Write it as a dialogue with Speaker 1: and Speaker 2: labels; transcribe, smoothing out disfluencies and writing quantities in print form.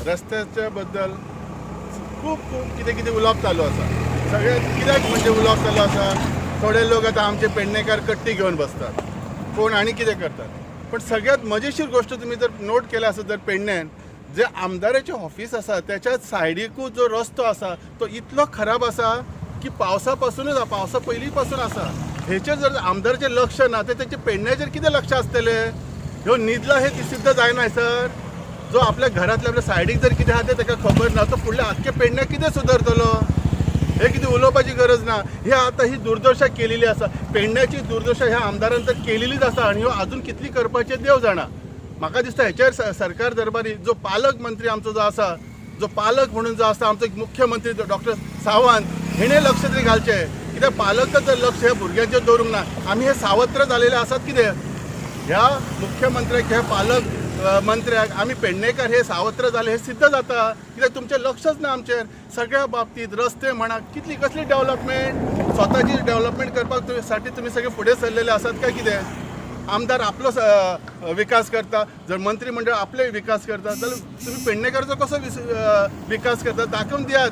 Speaker 1: रस्त्याच्या बद्दल खूब खूब कितें कितें उलोवप चालू आसा सगळें. कित्याक म्हणजे उलोवप चालू आसा, थोडे लोक आतां आमचे पेडणेकार कट्टी घेवन बसतात, कोण आनी कितें करतात. पण सगळ्यात मजेशीर गोश्ट तुमी जर नोट केल्या आसत, जर पेडण्यान जे आमदाराचें ऑफीस आसा त्याच्या सायडीकूच जो रस्तो आसा तो इतलो खराब आसा की पावसा पासूनच, पावसा पयलीं पासून आसा. हेचेर जर आमदाराचें लक्ष ना तर तेचें पेडण्याचेर कितें लक्ष आसतलें? ह्यो न्हिदला हें सिद्ध जायना सर. जो आपल्या घरांतल्या आपल्या सायडीक जर कितें आहा तें ताका खबर ना, तो फुडल्या आख्खे पेडण्याक कितें सुदरतलो? हे कितें उलोवपाची गरज ना. हे आतां ही दुर्दशा केलेली आसा पेडण्याची, दुर्दशा ह्या आमदारान तर केलेलीच आसा आनी ह्यो अजून कितली करपाचें देव जाणा. म्हाका दिसता हेचेर सरकार दरबारी जो पालक मंत्री आमचो जो आसा, जो पालक म्हणून जो आसा आमचो मुख्यमंत्री डॉक्टर सावंत, हेणे लक्ष तरी घालचें. कित्याक पालकच जर लक्ष ह्या भुरग्यांचेर दवरूंक ना, आमी हे सावत्र जालेले आसात. कितें ह्या मुख्यमंत्र्याक, ह्या पालक मंत्र्याक आमी पेडणेकर हे सावत्र जाले हे सिद्ध जाता. कित्याक तुमचें लक्षच ना आमचेर सगळ्या बाबतीत. रस्ते म्हणा, कितली कसली डेव्हलपमेंट, स्वताची डेव्हलपमेंट करपाक साठी तुमी सगळे फुडें सरलेले आसात काय कितें? आमदार आपलो विकास करता, जर मंत्रीमंडळ आपले विकास करता, जाल्यार तुमी पेडणेकराचो कसो विकास करता दाखोवन दियात.